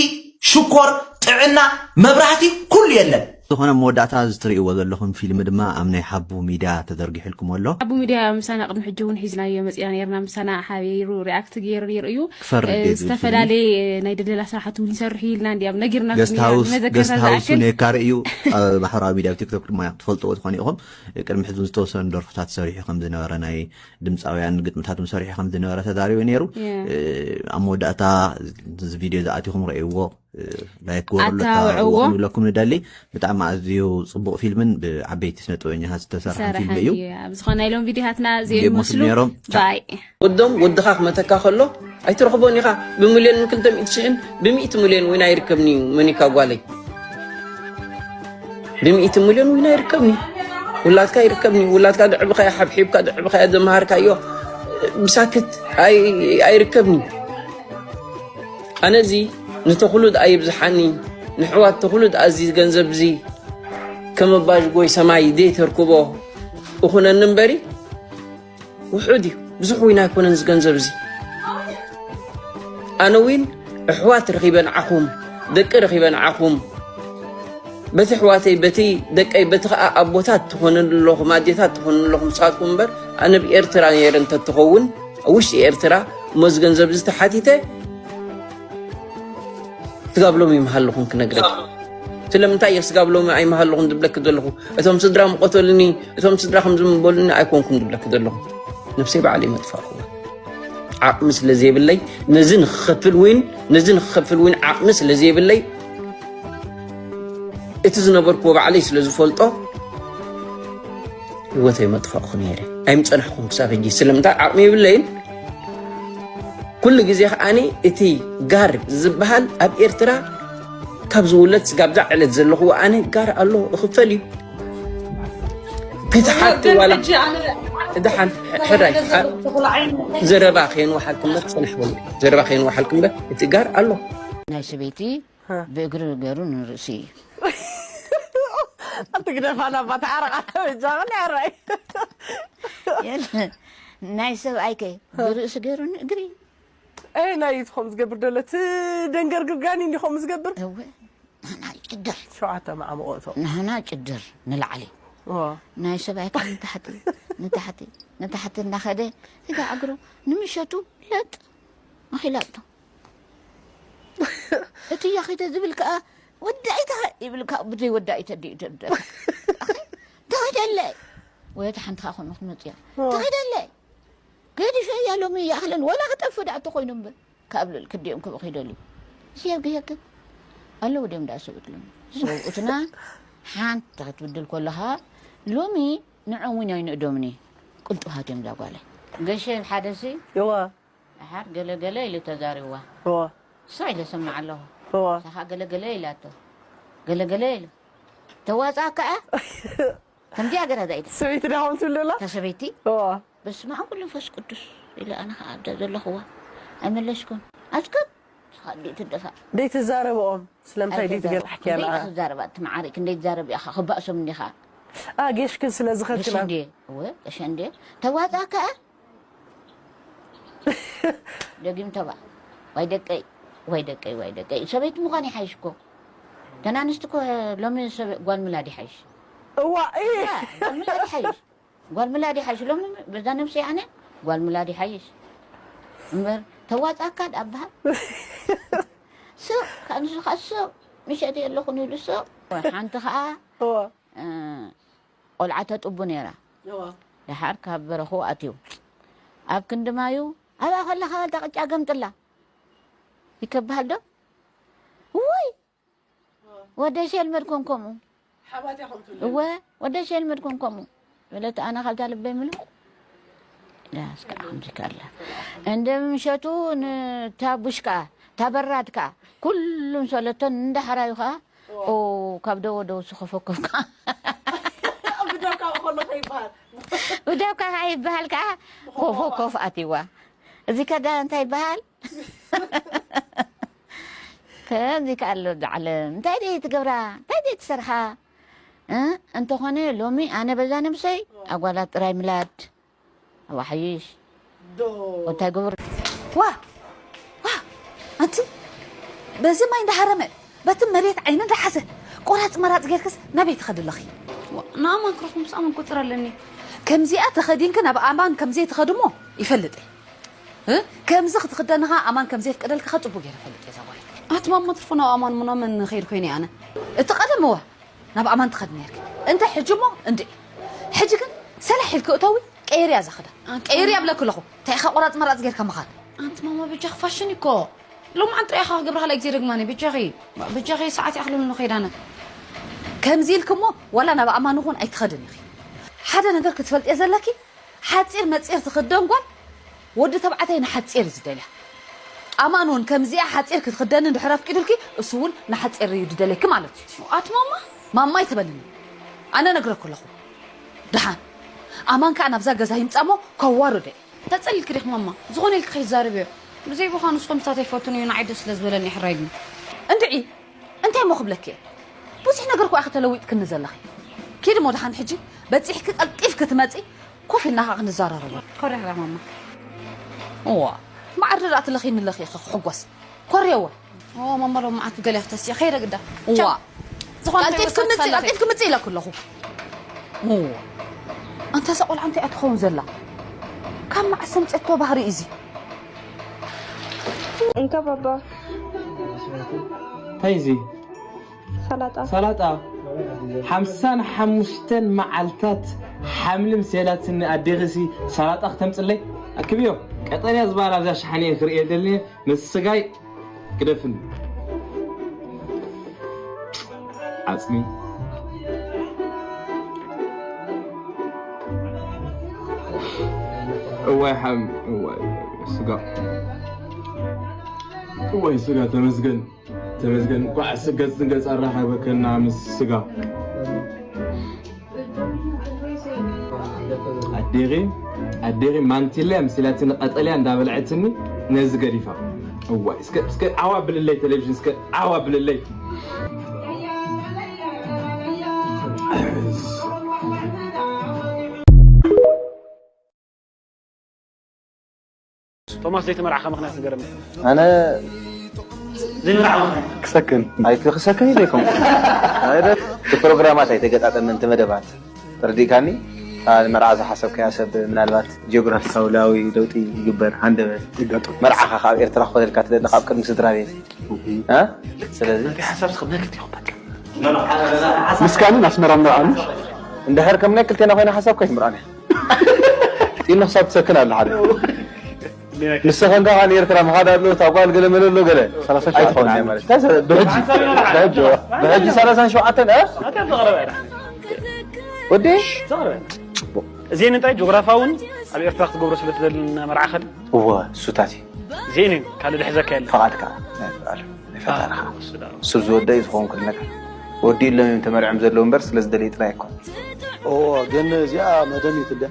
ሽኮር፣ ጥዕና፣ መብራህቲ ኩሉ የለን። ዝኾነ መወዳእታ እዚ ትርእይዎ ዘለኹም ፊልም ድማ ኣብ ናይ ሓቡ ሚድያ ተዘርጊሕልኩም ኣሎ። ሓቡ ሚድያ ምሳና ቅድሚ ሕጂ እውን ሒዝናዮ መፂና ነርና። ምሳና ሓቢሩ ሪኣክት ገይሩ ነይሩ እዩ። ክፈርድ እየ ዝብል ፊልም እዩ። ዝተፈላለየ ናይ ድለላ ስራሕቲ እውን ይሰርሑ ኢልና እንዲያም ነጊርናኩም ገስት ኢና። ሃውስ ገስት ንመዘከርታ ሃውስ እውን ዝኣክል። የካሪ እዩ። ኣብ ማሕበራዊ ሚድያ ኣብ ቲክቶክ ድማ ትፈልጥዎ ትኾኑ ኢኹም። ቅድሚ ሕዚ እውን ዝተወሰኑ ደርፍታት ሰሪሑ ከም ዝነበረ ናይ ድምፃውያን ግጥምታት እውን ሰሪሑ ከም ዝነበረ ተዛሪቡ ነይሩ። Yeah. ኣብ መወዳእታ እዚ ቪድዮ ዝኣቲኹም ረእይዎ ላይክ ግበሩሉ ኣታውዕዎ። ኣታውዕዎ ክንብለኩም ንደሊ። ብጣዕሚ ኣዝዩ ፅቡቕ ፊልምን ብዓበይቲ ስነ ጥበበኛታት ዝተሰርሐን ፊልም እዩ። ኣብ ዝኾነ ኢሎም ቪዲዮታትና እዚኦም ጌሞስ ይመስሉ ነይሮም። ባይ ወዶም ወድኻ ክመተካ ከሎ ኣይትረኽቦን ኢኻ። ብሚልዮን ክልተ ሚእቲ ሽሕን ብሚእቲ ሚልዮን ዊን ኣይርከብን እዩ። መኒካ ጓለይ ብሚእቲ ሚልዮን ዊን ኣይርከብን እዩ። ውላድካ ይርከብን እዩ። ውላድካ ድዕብኻዮ ሓብሒብካ ድዕብኻዮ ዘምሃርካዮ ብሳክት ኣይ- ኣይርከብን እዩ። ኣነ እዚ ንተኽሉ ደኣ ይብዝሓኒ፣ ንሕዋት ተኽሉ ደኣ እዚ ገንዘብ እዚ ከም ኣባጅጎይ ሰማይ ደይ ተርክቦ እኹነኒ እምበሪ ውሑድ እዩ። ብዙሕ ዊን ኣይኮነን እዚ ገንዘብ እዚ። ኣነ ዊን ኣሕዋት ረኺበ ንዓኹም፣ ደቂ ረኺበ ንዓኹም፣ በቲ ኣሕዋተይ፣ በቲ ደቀይ፣ በቲ ኸኣ ኣቦታት ትኾኑኒ ኣለኹም፣ ኣዴታት ትኾኑኒ ኣለኹም ንስኻትኩም እምበር ኣነ ኣብ ኤርትራ ነይረ እንተትኸውን ኣብ ውሽጢ ኤርትራ እሞ እዚ ገንዘብ እዚ ተሓቲተ ስጋብ ሎሚ ይምሃለኹን ክነግረኪ። ስለምንታይ እየ ስጋብ ሎሚ ኣይምሃለኹን ዝብለኪ ዘለኹ? እቶም ስድራ ምቆተሉኒ፣ እቶም ስድራ ከምዚ ምበሉኒ ኣይኮንኩን ዝብለኪ ዘለኹ። ነብሰይ ባዕለይ መጥፋእኩዋ። ዓቕሚ ስለ ዘይብለይ ነዚ ንክኸፍል ዊን ነዚ ንክኸፍል ዊን ዓቕሚ ስለ ዘይብለይ እቲ ዝነበርኩዎ ባዕለይ ስለ ዝፈልጦ ህይወተይ መጥፋእኩ ነይረ። ኣይምጸናሕኩን ክሳብ ሕጂ። ስለምንታይ ዓቕሚ የብለይን። ኩሉ ግዜ ከኣኒ እቲ ጋር ዝበሃል ኣብ ኤርትራ ካብ ዝውለድ ስጋብዛ ዕለት ዘለኹዎ ኣነ ጋር ኣሎ እኽፈል እዩ። ክትሓቲ ዋላ ድሓን ሕራይ ዘረባ ከየንዋሓልክ እምበር ጽንሕ በሉ። ዘረባ ከየንዋሓልክ እምበር እቲ ጋር ኣሎ። ናይ ሰበይቲ ብእግሪ ገሩ ንርእሲ እዩ። ኣትግደፋና ባታ ዓረቕ ኣለ በጃ ምን ያራይ ናይ ሰብኣይከ ብርእሲ ገሩ ንእግሪ ኣይ ናይ ትኾም ዝገብር ደሎ እቲ ደንገርግር ጋኒ እንዲኾም ዝገብር እወ ንሕና ጭድር ሸውዓተ መዓመቆ እቶም ንሕና ጭድር ንላዕሊ እዋ ናይ ሰብኣይካ ንታሕቲ ንታሕቲ ንታሕቲ እናኸደ እጋ እግሩ ንምሸቱ ለጥ ኣኺላጥቶ እቲ ያኺተ ዝብል ከዓ ወዳኢታ ይብል ከዓ ብዘይ ወዳኢተ ድዩ ደብደብ ተኸደለ ወይ እቲ ሓንቲ ከዓ ኮነ ክትመፅያ ተኸደለ ገዲፈያ ሎሚ ይኣኽለን ወላ ክጠፍ ዳኣ ተኮይኑ እምበር ካብ ልል ክዲኦም ክብኡ ከይደልዩ ሲየብ ገየክብ ኣለዉ ድዮም ዳኣ ሰብእትሎም ሰብኡትና ሓንቲ ክትብድል ከለኻ ሎሚ ንዖም እውን ኣይንእዶምኒ ቅልጡፋት እዮም ዛ ጓለይ ገሸ ሓደ ሲ እዋ ደሓር ገለ ገለ ኢሉ ተዛሪብዋ እዋ ንሳ ኢለ ሰምዕ ኣለኹ እዋ ንሳ ከዓ ገለ ገለ ኢላቶ ገለ ገለ ኢሉ ተዋፅኣካ እያ ከምዚኣ ገራ ዛኢድ ሰበይቲ ዳኹም ትብሉ ኣላ እታ ሰበይቲ እዋ በስመ ኣብ ወመንፈስ ቅዱስ ኢለ ኣነ ከዓ ኣብዛ ዘለኽዋ ኣይመለስኩን ኣስከብ ንስኻ ድዩ ትደፋእ ደይትዛረብኦም ስለምንታይ ደይትገርሕኪያ ንዓ ክዛረባ እቲ መዓሪክ እንደይትዛረብ ኢኻ ክባእሶም እንዲኻ ኣጌሽክን ስለ ዝኸድክና እንዴ እወ ቀሸ እንዴ ተዋፃ ከኣ ደጊም ተባ ዋይ ደቀይ ዋይ ደቀይ ዋይ ደቀይ ሰበይቲ ምዃን ይሓይሽ እኮ ተናንስቲ እኮ ሎሚ ጓል ምላድ ይሓይሽ እዋ ጓል ምላድ ይሓይሽ ጓል ምላድ ይሓይሽ ሎም በዛ ነብሰይ ኣነ ጓል ምላድ ይሓይሽ እምበር ተዋፃካ ዳኣ በሃል ሱቕ ካብ ንሱ ካብ ሱቕ ምሸት የለኹን ኢሉ ሱቕ ሓንቲ ኸዓ እ፣ ቆልዓ ተጥቡ ነይራ። ደሓር ካብ በረኹ ኣትዩ ኣብ ክንዲ ማዩ ኣብኣ ከለኻ እታ ቅጫ ገምጥላ ይከብሃል ዶ? ውይ ወደሽ የልመድኮን ከምኡ። እወ ወደሽ የልመድኮን ከምኡ በለት። ኣነ ካብታ ልበይ ምሉ ዳስካ ከምዚ ከላ እንደ ምሸቱ ንታ ቡሽ ከዓ እታ በራድ ከዓ ኩሉም ሰለቶን እንዳሕራዩ ከዓ ኦ ካብ ደወ ደው ስኸፈከፍካ ብደውካ ከሎ ከይበሃል ብደውካ ከዓ ይበሃል ከዓ ኮፎ ኮፍ ኣትዋ። እዚ ከዳ እንታይ ይበሃል? ከምዚ ከ ኣሎ ዛዕለ እንታይ ደይ ትገብራ እንታይ ደይ ትሰርሓ? እ፣ እንተኾነ ሎሚ ኣነ በዛ ነብሰይ ኣጓላት ጥራይ ምላድ ኣባሓይሽ ዶ እንታይ ግብር ዋ ዋ ኣንቲ በዚ ማይ እንዳሃረመ በቲ መሬት ዓይኒ እንዳሓዘ ቆራፅ መራፅ ጌርክስ ናበይ ትኸዲ ኣለኺ? ንኣማን ክረኽቦ ምስ ኣማን ቁፅር ኣለኒ። ከምዚኣ ተኸዲንኪ ናብ ኣማን ከምዘይ ትኸድሞ ይፈልጥ እየ። እ? ከምዚ ክትኽደንኻ ኣማን ከምዘይ ፍቀደልክኻ ፅቡቅ ገይረ ፈልጥ እየ ዛጓል። ኣቲ ማማ ትርፎ ናብ ኣማን ምናምን ኸይድ ኮይነ ኣነ። እቲ ቀደም እዋ ናብ ኣማን ትኸድ ነርኪ። እንተ ሕጂ እሞ እንድዒ። ሕጂ ግን ሰላሕ ኢልኪ እተዊ ቀይርያ እዛ ክዳን። ኣንቲ ቀይርያ ብለኪ ኣለኹ። እንታይ ኢኻ ቆራፅ መራፅ ጌርካ ምኻድ? ኣንቲ ማማ በጃኺ ፋሽን እኮ። ሎምዓንቲ ጥራይ ኢኻ ክገብራ ካልኣይ ግዜ ደግማኒ በጃኺ። በጃኺ ሰዓት ይኣኽለሉ ንኸይድ ኣነ። ከምዚ ኢልኪ እሞ ዋላ ናብ ኣማን እውን ኣይትኸድን ኢኺ። ሓደ ነገር ክትፈልጥዮ ዘለኪ ሓፂር መፂር ትኽደን ጓል ወዲ ተባዕታይ ንሓፂር እዩ ዝደልያ። ኣማን እውን ከምዚኣ ሓፂር ክትኽደኒ እንድሕር ኣፍቂዱልኪ እሱ እውን ንሓፂር እዩ ዝደልየኪ ማለት እዩ። ኣቲ ማማ ማማ ይትበልኒ ኣነ ነግረኩ ኣለኹ። ደሓን ኣማን ከዓ ናብዛ ገዛ ይምፃሞ ከዋርዶ እዩ። ተፀሊልኪ ዲኺ ማማ ዝኾነ ኢልኪ ከይዛረብዮ። ብዘይ ብዃ ንስኹም ምሳተይ ፈትኑ እዩ ንዓይ ደስ ስለ ዝበለኒ ሕራይ ግን። እንድዒ እንታይ እሞ ክብለኪ እየ? ብዙሕ ነገር እኮ ኢኺ ተለዊጥክኒ ዘለኺ። ኪዲ እሞ ደሓን ሕጂ በፂሕኪ ቀልጢፍኪ ትመፂ ኮፍ ኢልና ከዓ ክንዘራረብ። ኮሪሕላ ማማ። እዋ ማዕረ ደኣ ትለኺኒ ኣለኺ ኢኺ ክሕጎስ። ኮርየወ። ኦ ማማ ሎሚ መዓት ገለ ክትተስየ ከይደ ግዳ። እዋ ዝኾነ ቀልጢፍኪ ምፂ ቀልጢፍኪ ምፂ ኢለኪ ኣለኹ። እዋ ኣንታ እዛ ቆልዓ እንታይ እያ ትኸውን ዘላ? ካብ መዓስ ኣምፀቶ ባህሪ እዚ? እንካ ባባ እንታይ እዚ? ሰላጣ ሰላጣ ሓምሳን ሓሙሽተን መዓልታት ሓምሊ ምስ የላትኒ ኣዴኺሲ ሰላጣ ክተምፅለይ ኣክብዮ። ቀጠልያ ዝበሃል ኣብዛ ሸሓኒኤ ክርእየ ደልየ ምስ ስጋይ ግደፍኒ። ዓፅሚ እዋይ ሓም እዋይ ስጋ እዋይ ስጋ ተመስገን። ተመስገን እንኳዕ ስገጽ ንገጽ ኣራኸበከና ምስ ስጋ። ኣዴኺ ኣዴኺ ማንቲለ ኣምሲላትኒ ቀጠልያ እንዳበልዐትኒ ነዚ ገዲፋ። እዋይ እስከ እስከ ዓዋ ብልለይ ቴሌቪዥን እስከ ዓዋ ብልለይ። ቶማስ ዘይተመርዓኻ ምኽንያት ንገረኒ። ኣነ ዘይመርዓኻ ምኽንያት። ክሰክን ኣይክ ክሰክን ኢለይኩም ኣይደ እቲ ፕሮግራማት ኣይተገጣጠመን እቲ መደባት ተረዲእካኒ። ኣነ መርዓ ዝሓሰብካያ ሰብ ምናልባት ጂኦግራፊካዊ ለውጢ ይግበር ሃንደበት ይጋጠም። መርዓኻ ካብ ኤርትራ ክኾነልካ ትደሊ ካብ ቅድሚ ስድራ ቤት እ? ስለዚ ናይ ሓሳብ ስኽም ናይ ክልቲኹም በቃ ምስካንን ኣስመራን መርዓኒ እንድሕር ከም ናይ ክልቴና ኮይና ሓሳብ ከይትምርዓኒ ኢሉ ክሳብ ትሰክን ኣለ ሓደ ንስኻ እንካ ኻን ኤርትራ ምኻድ ኣሎ እታ ጓል ገለ መለ ኣሎ ገለ ኣይትኸውን እያ ማለት እንታይ ሰ- ብሕጂ ብሕጂ ብሕጂ ሰላሳን ሸውዓተን እ? ወዲ እዚአን እንታይ ጂኦግራፋውን ኣብ ኤርትራ ክትገብሮ ስለ ትደልን መርዓኸን እወ እሱታት እዩ እዚአን እዩ ካልእ ድሕዘካ የለን ፈቓድካ ናይ ፈጣርኻ እሱ ዝወደ እዩ ዝኸውን ኩሉ ነገር ወዲእሎም እዮም ተመርዕም ዘለዉ እምበር ስለ ዝደለዩ ጥራይ ኣይኮን እዎ ግን እዚኣ መደሚት እንድያ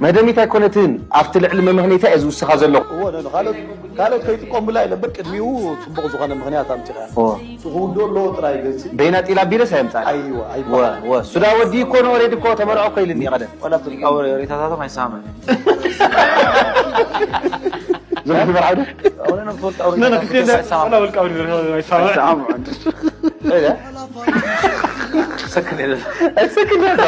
መደሚት ኣይኮነትን ኣብቲ ልዕሊ መመኽነይታ እየ ዝውስኻ ዘለኹ እዎ ካልኦት ካልኦት ከይጥቀሙላ ኢለ እምበር ቅድሚኡ ፅቡቕ ዝኾነ ምኽንያት ኣምፅኻ እዎ ክውዶ ኣለዎ ጥራይ ገፂ በይና ጢል ኣቢለስ ኣየምፃእ ኣይዋ ኣይዋ እዎ እሱ ዳ ወዲ እኮ ንወሬድ እኮ ተመርዖ እኮ ኢልኒ ቀደም ወላ ብትልቃወ ሬታታቶም ኣይሰማማዕን ዝብሕበር ዓውደ ኣውነ ንፍትወልቃ ኣውነ ኣይሰማማዕን ሰክን የለ ሰክን የለ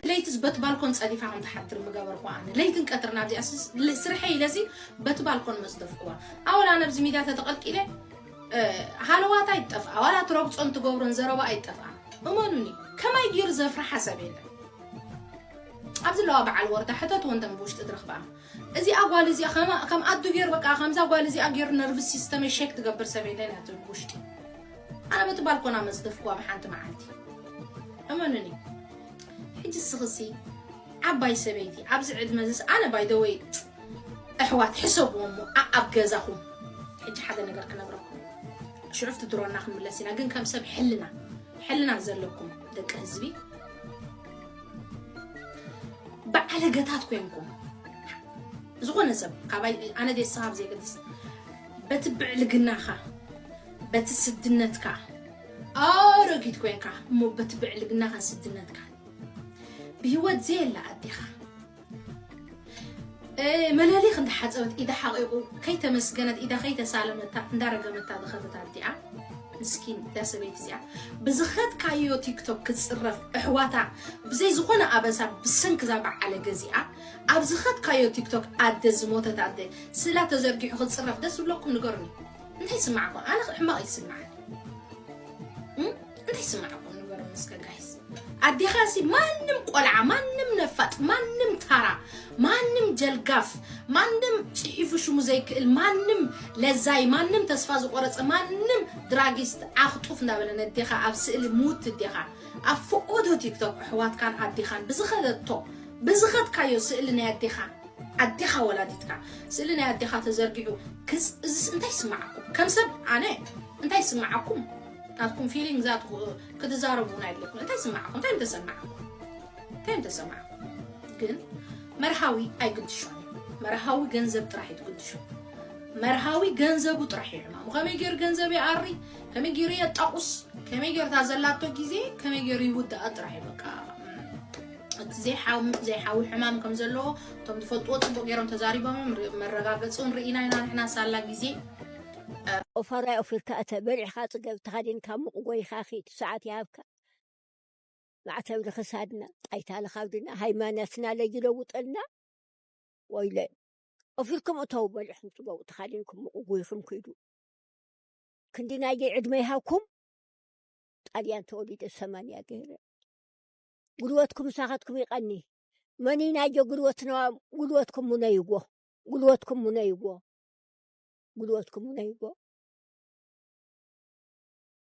ለይትስ በቲ ባልኮን ጸዲፋ ከም ትሓድር ምገበርኩ ኣነ። ለይትን ቀትርን ኣብዚኣ ስስ-፣ ል-፣ ስርሐይ ኢለሲ በቲ ባልኮን መጽደፍኩዋ። ኣወላ ነብዚ ሚድያ ተተቐልቂለ ሃለዋት ኣይጠፍኣ፣ ዋላ ትረግፆን ትገብሮን ዘረባ ኣይጠፍኣ። እመኑኒ፣ ከማይ ገይሩ ዘፍርሓ ሰብ የለን። ኣብዚ ኣለዋ በዓል ወርዳ፣ ሕተት ወንተን ብውሽጢ ትረኽባ። እዚኣ ጓል እዚኣ ከም ኣዱ ገይሩ፣ በቃ ከምዛ ጓል እዚኣ ገይሩ ነርቭስ ሲስተመይ ሸክ ትገብር ሰብ የለን እያ ትብል ብውሽጢ። ኣነ በቲ ባልኮና መዝደፍኩዋ ብሓንቲ መዓልቲ። እመኑኒ። ሕጂ ስኽሲ ዓባይ ሰበይቲ ኣብዚ ዕድመ ዝስ ኣነ ባይ ደወይ ኣሕዋት ሕሰብዎ እሞ ኣብ ገዛኹም። ሕጂ ሓደ ነገር ክነግረኩም። ሽዑፍቲ ድሮና ክንምለስ ኢና፣ ግን ከም ሰብ ሕልና ሕልና ዘለኩም ደቂ ህዝቢ፣ በዓለገታት ኮንኩም፣ ዝኾነ ሰብ ካባይ ኣነ ደስኻ ብዘይገድስ፣ በቲ ብዕልግናኻ፣ በቲ ስድነትካ፣ ኣረጊት ኮንካ እሞ በቲ ብዕልግናኻን ስድነትካ ብህይወት ዘየላ ኣዴኻ፣ መለሊኽ እንዳሓፀበት ኢዳ ሓቂቑ፣ ከይተመስገነት ኢዳ ከይተሳለመታ እንዳረገመታ ዝኸደት ኣዲኣ፣ ምስኪን እዛ ሰበይቲ እዚኣ ብዝኸድካዮ ቲክቶክ ክፅረፍ፣ ኣሕዋታ ብዘይ ዝኾነ ኣበሳ ብሰንኪ እዛ በዓለገ እዚኣ ኣብ ዝኸድካዮ ቲክቶክ ኣደ፣ ዝሞተት ኣደ ስእላ ተዘርጊሑ ክፅረፍ ደስ ዝብለኩም ንገሩኒ። እንታይ ይስማዕኩም? ኣነ ሕማቕ ይስማዓኒ። እንታይ ይስማዕኩም ንገሩኒ እስከ ጋይስ። ኣዴኻ ሲ ማንም ቆልዓ፣ ማንም ነፋጥ፣ ማንም ታራ፣ ማንም ጀልጋፍ፣ ማንም ፅሒፉ ሽሙ ዘይክእል፣ ማንም ለዛይ፣ ማንም ተስፋ ዝቆረፀ፣ ማንም ድራጊስት ዓኽጡፍ እንዳበለ ነዴኻ ኣብ ስእሊ ሙት እዴኻ ኣብ ፈቆዶ ቲክቶክ ኣሕዋትካን ኣዴኻን ብዝኸደቶ ብዝኸድካዮ ስእሊ ናይ ኣዴኻ ኣዴኻ ወላዲትካ ስእሊ ናይ ኣዴኻ ተዘርጊሑ ክስ እዚስ እንታይ ይስማዓኩም? ከም ሰብ ኣነ እንታይ ይስማዓኩም? ናትኩም ፊሊንግ ዛት ክትዛረቡ ናይ ኣለኩም እንታይ ይስማዓኩም? እንታይ ምተሰማዓኩም? እንታይ ምተሰማዓኩም? ግን መርሃዊ ኣይግድሾን። መርሃዊ ገንዘብ ጥራሕ እዩ ትግድሾ። መርሃዊ ገንዘቡ ጥራሕ እዩ ሕማሙ። ከመይ ገይሩ ገንዘብ ይኣሪ፣ ከመይ ገይሩ የጣቁስ፣ ከመይ ገይሩ እታ ዘላቶ ግዜ ከመይ ገይሩ ይውዳኣ ጥራሕ እዩ በቃ። እቲ ዘይሓዊ ዘይሓዊ ሕማም ከም ዘለዎ እቶም ዝፈልጥዎ ጽቡቅ ገይሮም ተዛሪቦም እዮም። ር- መረጋገጺውን ርኢና ኢና ንሕና ሳላ ግዜ። ኦፋራይ ኦፊርካ እተ በሊዕካ ጽገብ ተኸዲንካ ሙቕ ጎይኻ ኺድ ሰዓት ይሃብካ። ማዕተብ ንኽሳድና ጣይታ ንኻብድና ሃይማኖትና ለይለውጠልና። ወይለ ኦፊርኩም እተው በሊዕኩም ጽገቡ ተኸዲንኩም ሙቕ ጎይኹም ኪዱ። ክንዲ ናየ ዕድመ ይሃብኩም። ጣልያን ተወሊደ ሰማንያ ገይረ። ጉልበትኩም ምሳኻትኩም ይቐኒ። መኒ ናዮ ጉልበትና ጉልበትኩም ሙነይዎ። ጉልበትኩም ሙነይዎ። ጉልበትኩም ሙነይዎ።